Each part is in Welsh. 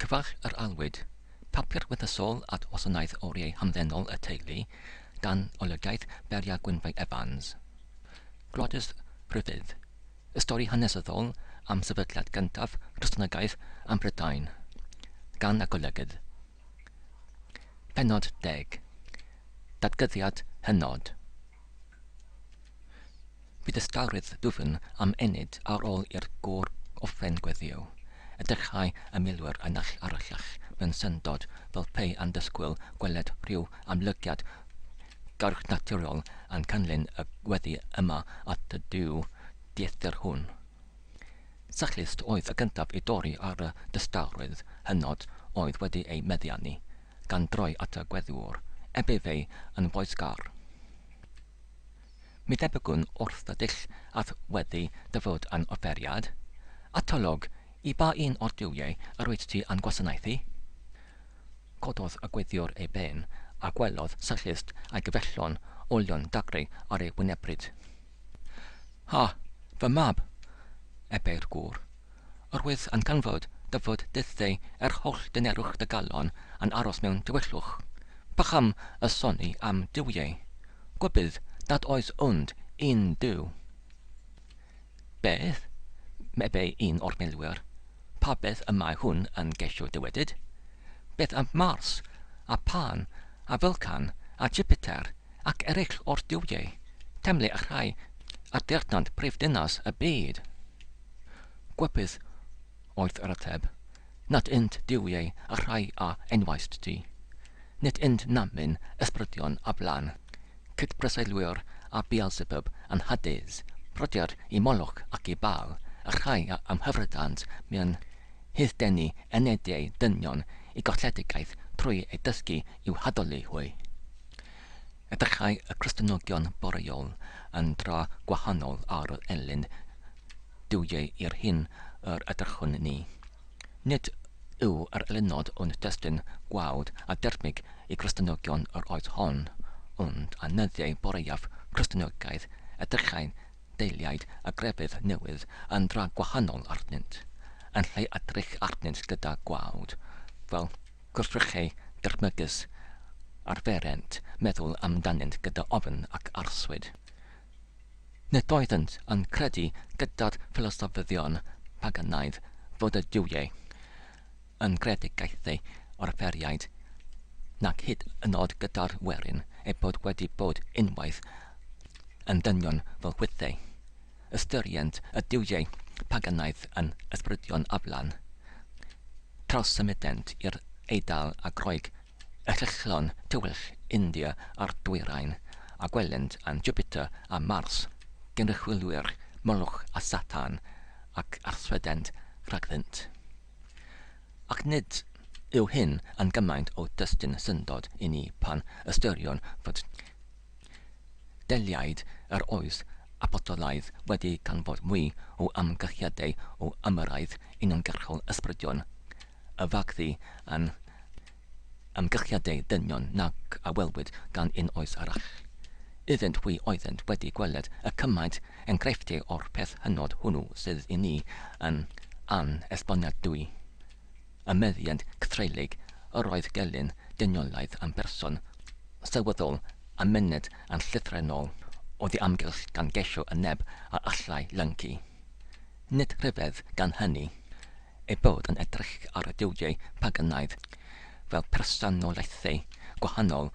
Cyfarch yr Aelwyd, papur wythnosol at wasanaeth oriau hamddenol y teulu, dan olygaeth Beria Gwynfrey Evans. Gwladys Rhyddid, y stori hanesyddol am sefydliad gyntaf Cristnogaeth ym Mhrydain, gan y golygydd. Pennod 10. Datguddiad hynod. Bu distawrwydd dwfn am ennyd ar ôl i'r gŵr orffen gweddïo. Edrychai y milwyr y naill ar y llall mewn syndod, fel pe yn disgwyl gweled rhyw amlygiad goruwchnaturiol yn canlyn y gweddi yma at y Duw dieithr hwn. Sachlist oedd y gyntaf i dorri ar y distawrwydd hynod oedd wedi ei meddiannu, gan droi at y gweddïwr, ebe fe yn foesgar. Mi debygwn wrth dy dull a'th weddi dy fod yn offeriad. Atolwg, i ba un o'r duwiau yr wyt ti yn gwasanaethu? Cododd y gweithiwr ei ben, a gwelodd Sallust a'i gyfeillion olion dagri ar ei wynebryd. Ha, fy mab! ebe'r gŵr. Yr wyf yn canfod dy fod dithau er holl dynerwch dy galon yn aros mewn tywyllwch. Paham y soni am duwiau? Gwybydd nad oes ond un Duw. Beth? mebe un o'r milwyr, pa beth y mae hwn yn geisio dywedyd? Beth am Mars, a Pan, a Vulcan, a Jupiter, ac eraill o'r duwiau, temle y rhai a dirnant prifddinas y byd? Gwybydd, oedd yr ateb, nad ynt duwiau y rhai a enwaist ti. Nid ynt namyn ysbrydion aflan, cydbreswylwyr â Beelzebub yn Hades, brodyr i Moloch ac i Baal, y rhai a ymhyfrydant mewn hyd-denu eneidiau dynion i golledigaeth trwy eu dysgu i'w haddoli hwy. Edrychai y Cristnogion boreol yn dra gwahanol ar yr elyn duwiau i'r hyn yr edrychwn ni. Nid yw yr elynod yn destun gwawd a dirmyg i Gristnogion yr oes hon, ond yn nyddiau boreaf Cristnogaeth edrychai deiliaid y grefydd newydd yn dra gwahanol arnynt, yn lle edrych arnynt gyda gwawd, fel Gwrthrychau dychmygus arferent meddwl amdanynt gyda ofn ac arswyd. Nid oeddynt yn credu gyda'r ffilosoffyddion paganaidd fod y duwiau yn greadigaethau offeiriaid, nac hyd yn oed gyda'r werin eu bod wedi bod unwaith yn ddynion fel hwythau. Ystyrient y duwiau paganaidd yn ysbrydion aflan. Trawsymudent i'r Eidal a Groeg, y llychlon tywyll India a'r Dwyrain, a gwelent yn Jupiter a Mars gynrychiolwyr Moloch a Satan, ac arswydent rhagddynt. Ac nid yw hyn yn gymaint o destun syndod i ni pan ystyriwn fod Deliaid yr oes Apostolaidd wedi canfod mwy o amgylchiadau o ymyrraeth uniongyrchol ysbrydion y fagddu yn ymgylchiadau dynion nag a welwyd gan un oes arall. Iddynt hwy oeddent wedi gweled y cymaint enghreifftiau o'r peth hynod hwnnw sydd i ni yn anesboniadwy. Y meddiant cythreulig yr oedd gelyn dyniolaeth yn berson sylweddol a myned yn llythrennol oddi amgylch gan geisio y neb a allai lyncu. Nid rhyfedd gan hynny ei bod yn edrych ar y duwiau paganaidd fel personoliaethau gwahanol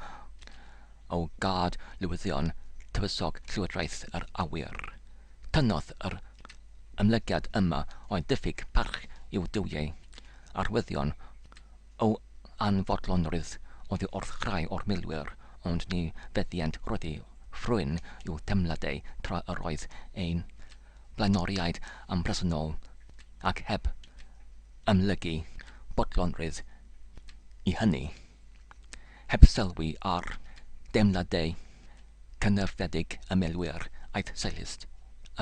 o gad-lywyddion tywysog llywodraeth yr awyr. Tynnodd yr ymddygiad yma o'i diffyg parch i'w duwiau arwyddion o anfodlonrwydd oddi wrth rhai o'r milwyr, ond ni feddient roddi ffrwyn i'w teimladau tra yr oedd ein blaenoriaid yn bresennol ac heb ymhlygu bodlonrwydd i hynny, heb sylwi ar deimladau cynyrfedig y milwyr aeth Selyst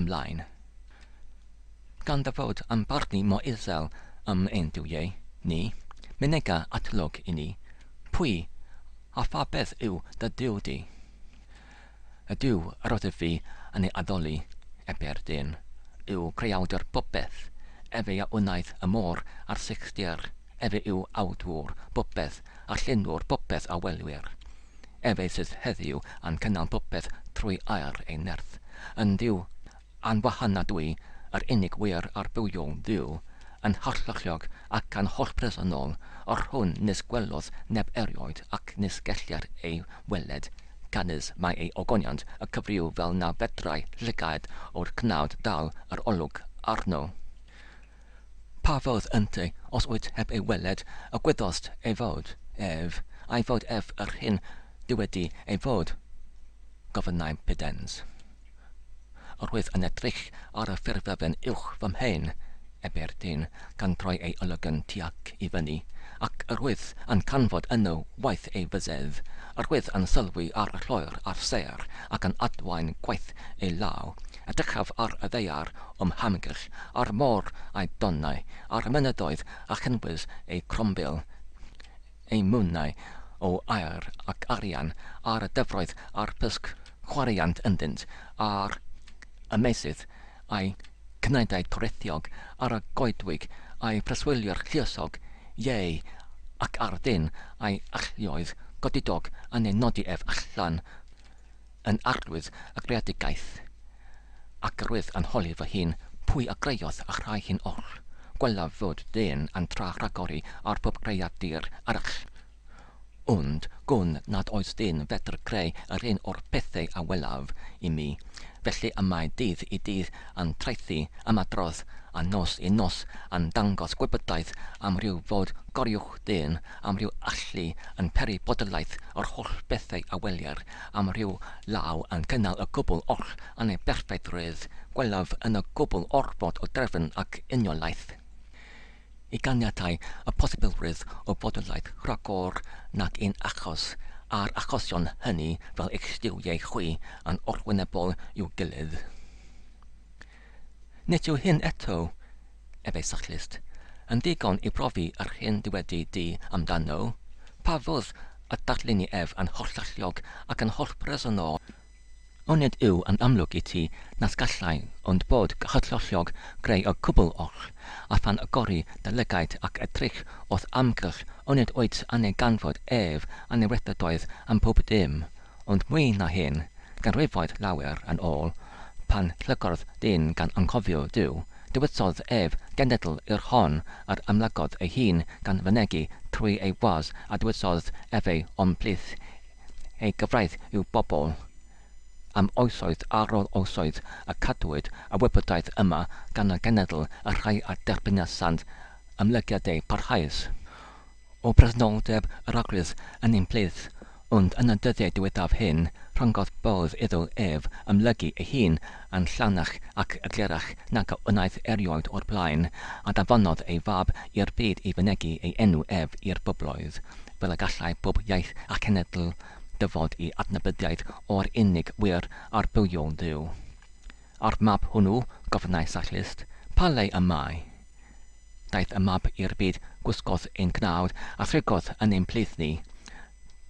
ymlaen. Gan dy fod yn barnu mor isel am ein duwiau ni, mynega atlwg i ni, pwy a pha beth yw dy Duw di? Y Duw yr oeddef fi yn ei addoli, ebe'r dyn, yw creawdr popeth, efe a wnaeth y môr a'r sychdir. Efe yw awdwr popeth a llenwr popeth a welwir. Efe sydd heddiw yn cynnal popeth trwy air ei nerth, yn Dduw anwahanadwy, yr unig wir a'r bywiol Dduw, yn hollalluog ac yn hollbresennol, yr hwn nis gwelodd neb erioed ac nis gellir ei weled, canys mae ei ogoniant y cyfryw fel na fedrai llygaid o'r cnawd dal yr olwg arno. Pa fodd ynte, os wyt heb ei weled, y gwyddost ei fod ef, a'i fod ef yr hyn dywedi ei fod? Gofynnai Pudens. Yr wyf yn edrych ar y ffurfwefn uwch fy mhen, ebe'r dyn, gan droi ei olygyn tuag i fyny, ac yr wyf yn canfod yno waith ei fysedd, yr wyf yn sylwi ar y lloer a'r sêr, ac yn adwaen gwaith ei law. Edrychaf ar y ddaear o'm hamgylch, a'r môr a'i donnau, a'r mynyddoedd a chynnwys eu crombil, eu mwynau o aur ac arian, a'r dyfroedd a'r pysg chwaraeant ynddynt, a'r y meysydd a'u cnydau toreithiog, ar y goedwig a'i phreswylwyr lluosog, iei, ac ar ddyn a'i alluoedd godidog yn ei nodi ef allan yn arglwydd y greadigaeth, ac yr wyf yn holi fy hun pwy a greodd y rhai hyn oll, gwelaf fod dyn yn tra rhagori ar bob creadur arall. Ond gwn nad oes dyn fedr creu yr un o'r pethau a welaf i mi, felly y mae dydd i dydd yn traethu ymadrodd, a nos i nos yn dangos gwybodaeth am ryw fod goruwch dyn, am ryw allu yn peri bodolaeth yr holl bethau a welir, am ryw law yn cynnal y cwbl oll yn ei berffeithrwydd, gwelaf yn y cwbl orfod o drefn ac uniolaeth. I ganiatáu y posibilrwydd o fodolaeth rhagor nag un achos, a'r achosion hynny fel eich duwiau chwi yn wrthwynebol i'w gilydd. Nid yw hyn eto, ebe Sallust, yn ddigon i brofi yr hyn ddywedi di amdano. Pa fodd y darlleni ef yn hollalluog ac yn hollbresennol? Onid yw yn amlwg i ti nas gallai ond bod hollalluog greu y cwbl oll, a phan agori dy lygaid ac edrych o'th amgylch, onid wyt yn ei ganfod ef yn ei weithredoedd ym mhob dim? Ond mwy na hyn, ganrifoedd lawer yn ôl, pan llygrodd dyn gan anghofio Duw, dewisodd ef genedl i'r hon yr amlygodd ei hun gan fynegi trwy ei was a dewisodd efe o'm plith ei gyfraith i'w bobl. Am oesoedd ar ôl oesoedd y cadwyd y wybodaeth yma gan y genedl y rhai a derbyniasant ymlygiadau parhaus. O bresenoldeb yr Arglwydd yn ein plith, ond yn y dyddiau diwethaf hyn, rhyngodd bodd iddo ef ymlygu ei hun yn llawnach ac eglurach nag a wnaeth erioed o'r blaen, a danfonodd ei Fab i'r byd i fynegi ei enw ef i'r bobloedd, fel y gallai pob iaith a chenedl dyfod i adnabyddiaeth o'r unig wir a'r bywiol Dduw. A'r Mab hwnnw, gofynnai Sallust, pa le y mae? Daeth y Mab i'r byd, gwisgodd ein cnawd, a thrigodd yn ein plith ni.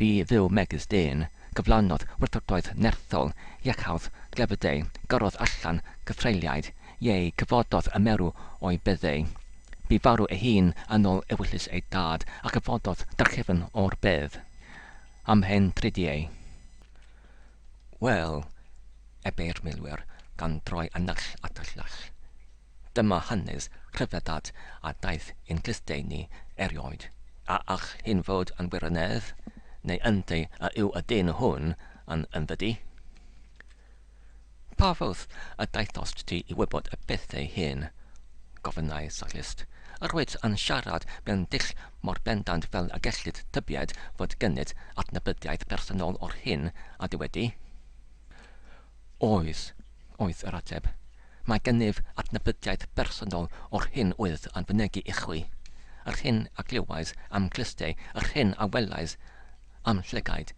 Bu Dduw megis dyn, cyflawnodd weithredoedd nerthol, iachawdd glefydau, gyrrodd allan gythreuliaid, iei, cyfododd y merw o'i beddau. Bu farw ei hun yn ôl ewyllys ei Dad, a chyfododd drachefn o'r bedd. Am hen tridiau. Wel, ebe'r milwyr, gan droi y naill at y llall. Dyma hanes rhyfeddad a daeth i'n clustiau ni erioed. A all hyn fod yn wirionedd? Neu ynteu a yw y dyn hwn yn ynfydu? Pa fodd y daethost ti i wybod y pethau hyn? gofynnai Sallust. Yr wyt yn siarad mewn dull mor bendant fel y gellid tybied fod gennyt adnabyddiaeth bersonol o'r hyn a ddywedi. Oes, oedd yr ateb. Mae gennyf adnabyddiaeth bersonol o'r hyn oedd yn fynegi i chwi. Yr hyn a glywais a'm clustiau, yr hyn a welais a'm llygaid,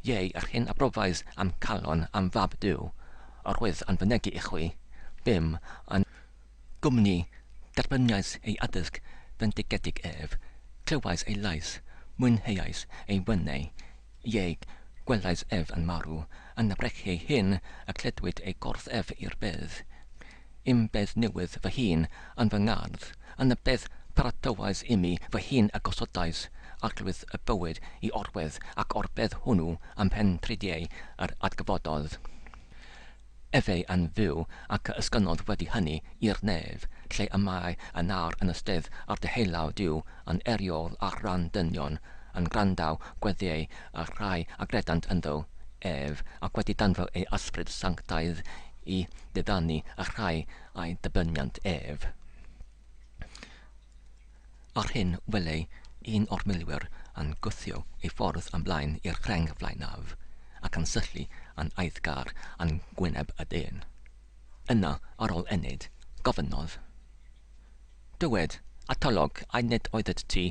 iei, yr hyn a brofais a'm calon am Fab Duw, yr oedd yn fynegi i chwi. Bum yn gwmni, derbyniais ei addysg fendigedig ef, clywais ei lais, mwynheais ei wenau, Ie, gwelais ef yn marw, yn y breichiau hyn y cludwyd ei gorff ef i'r bedd. I'm bedd newydd fy hun, yn fy ngardd, yn y bedd Paratowais imi fy hun a gosodais Arglwydd y bywyd i orwedd ac o'r bedd hwnnw am pen tridiau yr atgyfododd. Efe yn fyw ac a esgynodd wedi hynny i'r nef, lle y mae yn awr yn ystedd ar deheulaw Duw yn eiriol ar ran dynion, yn gwrandaw gweddiau y rhai a gredant ynddo ef, ac wedi danfon ei Ysbryd Sanctaidd i ddiddanu y rhai a'i ddibyniant ef. Ar hyn wele un o'r milwyr yn gwthio ei ffordd yn blaen i'r rheng flaenaf, ac yn syllu yn eiddgar yn ngwyneb y dyn. Yna, ar ol ennyd, gofynnodd, Dywed, atolwg, ai nid oeddet ti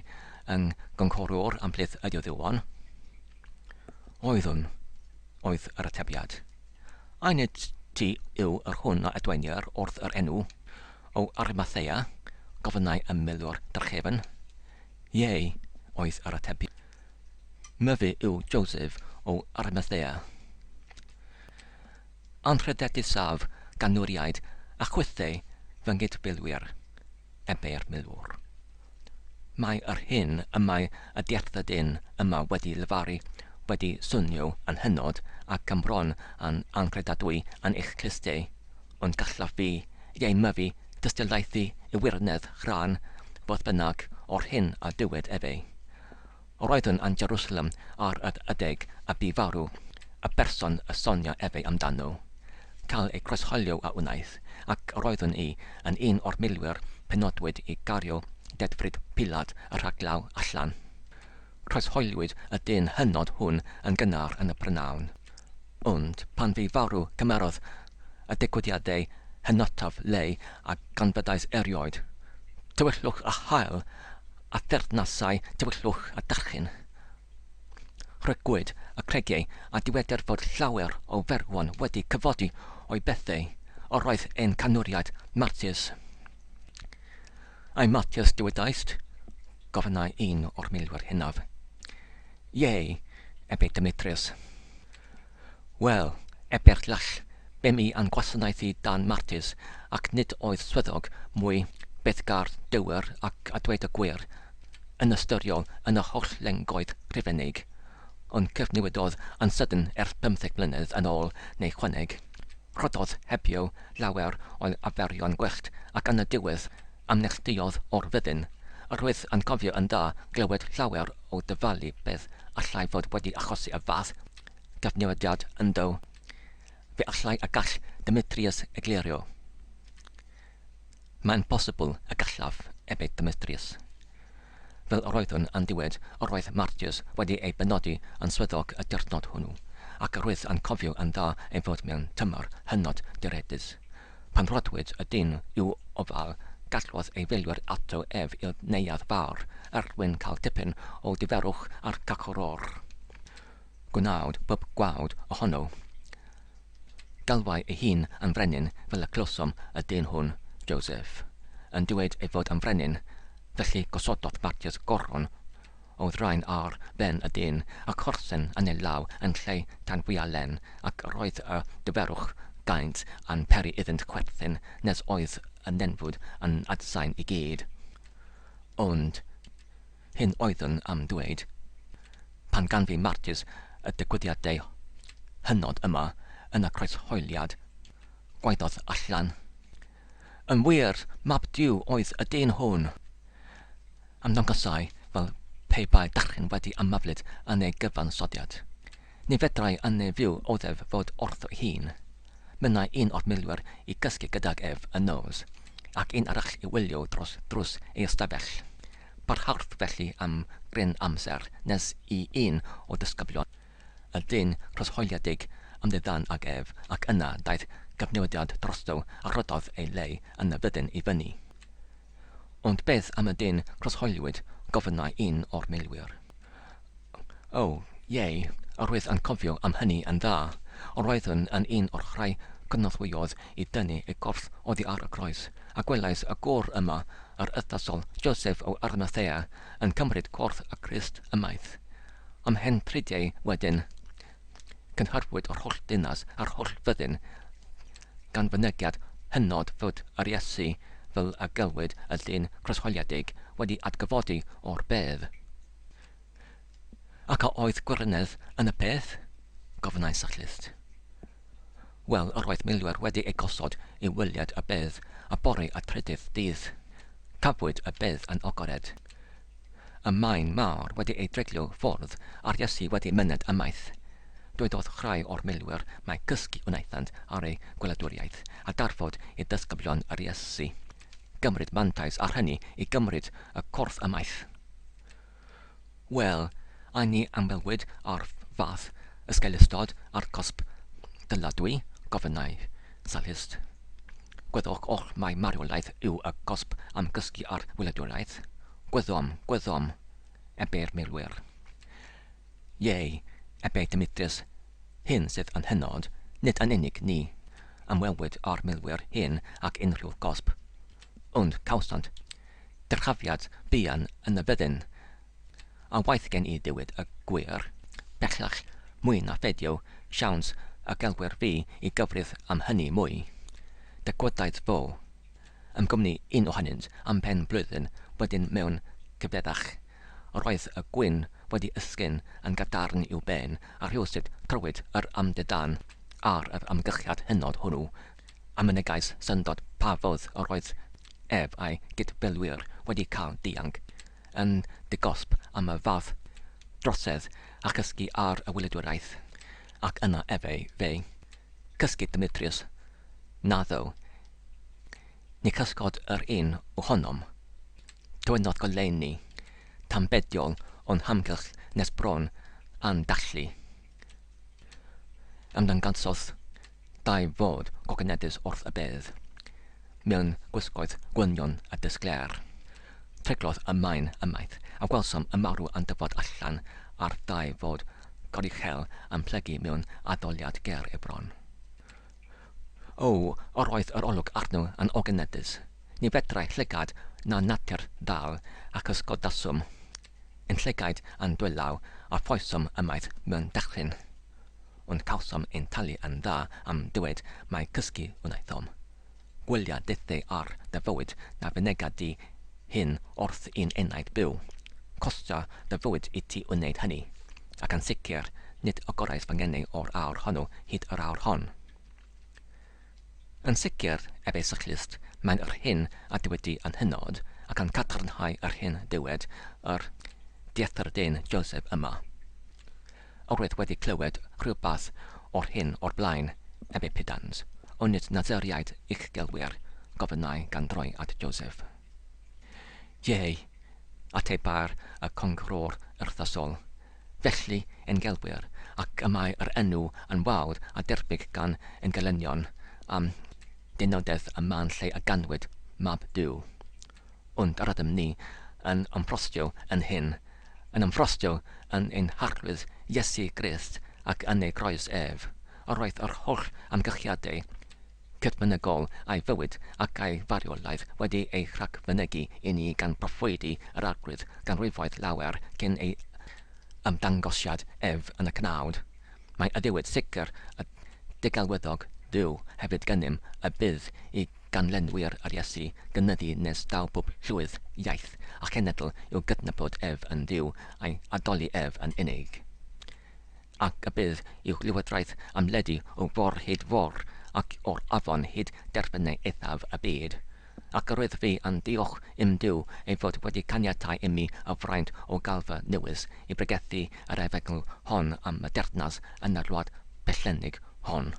yn gynghorwr ymhlith y Iuddewon? Oeddwn, oedd yr atebiad. Ai nid ti yw yr hwn a adwaenir wrth yr enw o Arimathea? gofynnai y milwr drachefn. Ie, oedd yr atebiad. Myfi yw Joseph o Arimathea. Anrhydeddusaf ganwriaid a chwithau fy nghyd-filwyr, ebe'r milwr. Mae yr hyn y mae y dierthydyn yma wedi lefaru wedi swnio yn hynod ac yn bron yn anghredadwy yn eich clustiau, ond gallaf fi, ie myfi, dystiolaethu i wirionedd rhan, fodd bynnag, o'r hyn a dywed efe. Yr oeddwn yn Jerusalem ar yr adeg y bu farw y person y sonia efe amdano. Cael ei croeshoelio a wnaeth, ac yr oeddwn i yn un o'r milwyr penodwyd i gario dedfryd Pilad y rhaglaw allan. Croeshoeliwyd y dyn hynod hwn yn gynnar yn y prynhawn. Ond pan fu farw cymerodd y digwyddiadau hynotaf le a ganfyddais erioed. Tywyllwch a haul a pherthnasau tywyllwch a darllen. Rhwygwyd y creigiau a dywedir fod llawer o ferwon wedi cyfodi o'i bethau, yr oedd ein canwriad Martius. Ai Martius dywedaist? gofynnai un o'r milwyr hynaf. Ie, ebe Demetrius. Wel, ebe'r llall, bum i yn gwasanaethu dan Martis, ac nid oedd swyddog mwy beiddgar dewr ac a dweud y gwir, yn ystyriol yn yr holl lengoedd Rhufeinig. Ond cyfnewidodd yn sydyn ers pymtheg mlynedd yn ôl neu chwaneg. Rhoddodd hebio lawer o'i arferion gwyllt ac yn y diwedd ymneilltuodd o'r fyddin. Yr wyf yn cofio yn dda glywed llawer o dyfalu beth allai fod wedi achosi y fath gyfnewidiad ynddo. Fe allai a gall Demetrius egluro. Mae'n bosibl y gallaf, ebe Demetrius. Fel yr oeddwn yn dywed, yr oedd Martius wedi ei benodi yn swyddog y diwrnod hwnnw, ac yr wyf yn cofio yn dda ei fod mewn tymor hynod direidus. Pan roddwyd y dyn i'w ofal, galwodd ei filwyr ato ef i'r neuadd fawr, er mwyn cael tipyn o ddiferwch ar carcharor. Gwnawd bob gwawd ohono. Galwai ei hun yn frenin fel y clywsom y dyn hwn, Joseph, yn dweud ei fod yn frenin, felly gosododd Martius goron o ddraen ar ben y dyn, a chorsen yn ei law yn lle tanfwialen, ac yr oedd y dyferwch gaint yn peri iddynt chwerthin nes oedd y nenfwd yn adsain i gyd. Ond hyn oeddwn am ddweud, pan ganfu Martius y digwyddiadau hynod yma yn y croeshoeliad, gwaeddodd allan, Yn wir, mab Duw oedd y dyn hwn! Ymddangosai fel pe bai darllen wedi ymaflyd yn ei gyfansoddiad. Ni fedrai yn ei fyw oddef fod wrtho'i hun. Mynnai un o'r milwyr i gysgu gydag ef y nos, ac un arall i wylio dros ddrws ei ystafell. Parhaodd felly am gryn amser, nes i un o ddisgyblion y dyn croeshoeliedig ymddiddan ag ef, ac yna daeth cyfnewidiad drosto a rhoddodd ei le yn y fyddin i fyny. Ond beth am y dyn croeshoeliwyd? gofynnai un o'r milwyr. O, ie, yr wyf yn cofio am hynny yn dda. Yr oeddwn yn un o'r rhai cynorthwyodd i dynnu ei gorff oddi ar y groes, a gwelais y gŵr yma, yr urddasol Joseph o Arimathea, yn cymryd corff y Crist ymaith. Ymhen tridiau wedyn, cynhyrfwyd yr holl ddinas a'r holl fyddin gan fynegiad hynod fod yr Iesu, fel y gelwid y dyn croeshoeliedig, wedi atgyfodi o'r bedd. Ac a oedd gwirionedd yn y peth? gofynnai Sallust. Wel, yr oedd milwyr wedi eu gosod i wylied y bedd a bore y trydydd dydd. Cafwyd y bedd yn agored. Y maen mawr wedi ei dreglio ffwrdd a'r Iesu wedi myned ymaith. Dwedodd rhai o'r milwyr mai cysgu wnaethant ar eu gweladwriaeth, a darfod i ddisgyblion yr Iesu gymryd mantais ar hynny i gymryd y corff ymaith. Wel, ai ni ymwelwyd â'r fath esgeulustod a'r cosb dyladwy? gofynnai Sallust. Gwyddoch oll mai marwolaeth yw y gosb am gysgu ar wyliadwriaeth. Gwyddom, gwyddom, ebe'r milwyr. Iei, ebe Demetrius, hyn sydd yn hynod, nid yn unig ni ymwelwyd â'r milwyr hyn ag unrhyw gosb, ond cawsant dyrchafiad buan yn y fyddin, a waeth gen i ddywed y gwir, bellach, mwy na pheidio, siawns y gelwir fi i gyfrif am hynny mwy. Dygwyddais fo ym nghwmni un ohonynt am pen blwyddyn wedyn mewn cyfeddach. Yr oedd y gwin wedi esgyn yn gadarn i'w ben, a rhywsut trowyd yr ymddiddan ar yr amgylchiad hynod hwnnw, a mynegais syndod pa fodd yr oedd ef a'i gydfilwyr wedi cael dianc yn ddigosb am y fath drosedd a chysgu ar y wyliadwriaeth, ac yna efe, fe, cysgu Demetrius, naddo, ni chysgod yr un ohonom. Tywynnodd goleuni tanbediol o'n hamgylch nes bron a'n dallu. Ymddangosodd dau fod gogoneddus wrth y bedd, mewn gwisgoedd gwynion a disglair. Treglodd y maen ymaith, a gwelsom y marw yn dyfod allan a'r ddau fod goruchel yn plygu mewn addoliad ger ei bron. O, yr oedd yr olwg arno yn ogoneddus. Ni fedrai llygad na natur ddal ac ysgodasom ein llygaid a'n dwylaw a ffoesom ymaith mewn dychryn. Ond cawsom ein talu yn dda am ddweud mai cysgu wnaethom. Gwylia dithau ar dy fywyd na fynega di hyn wrth un enaid byw. Costia dy fywyd i ti wneud hynny, ac yn sicr nid agorais fy ngenau o'r awr honno hyd yr awr hon. Yn sicr, ebe Sychlust, mae'n yr hyn a dywedi yn hynod, ac yn cadarnhau yr hyn dywed yr dieithr-dyn Joseph yma. Yr oedd wedi clywed rhywbeth o'r hyn o'r blaen, ebe Pudans, onid Nazareaid i'ch gelwir? gofynnai gan droi at Joseph. Ie, atebai'r y concrwr urddasol. Felly ein gelwir, ac y mae yr enw yn wawd a derbig gan ein gelynion am dynodedd y man lle y ganwyd Mab Duw. Ond yr ydym ni yn ymffrostio yn hyn, yn ymffrostio yn ein Harglwydd Iesu Grist ac yn ei groes ef. Yr oedd yr holl amgylchiadau cydfynegol a'i fywyd ac a'i farwolaeth wedi ei rhagfynegi i ni gan broffwydi yr Arglwydd ganrifoedd lawer cyn ei ymddangosiad ef yn y cnawd. Mae addewid sicr y digelwyddog Dduw hefyd gennym y bydd i ganlenwyr yr Iesu gynyddu nes daw pob llwyth, iaith, a chenedl i'w gydnabod ef yn Dduw a'i addoli ef yn unig. Ac y bydd i'w lywodraeth amledu o fôr hyd fôr, ac o'r afon hyd derfynau eithaf y byd. Ac yr wyf fi yn diolch i'm Duw ei fod wedi caniatau imi y fraint o gael fy newis i bregethu yr efengyl hon am y deyrnas yn yr wlad pellennig hon.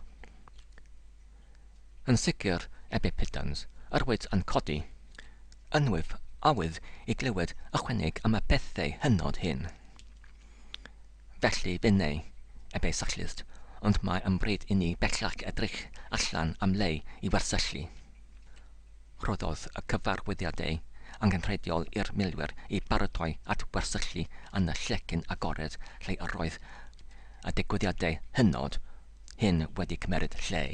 Yn sicr, ebe Pudens, yr wyt yn codi ynwyf awydd i glywed ychwaneg am y pethau hynod hyn. Felly finnau, ebe Sallust, ond mae yn bryd i ni bellach edrych allan am le i wersyllu. Rhoddodd y cyfarwyddiadau angenrheidiol i'r milwyr i baratoi at wersyllu yn y llecyn agored lle yr oedd y digwyddiadau hynod hyn wedi cymeryd lle.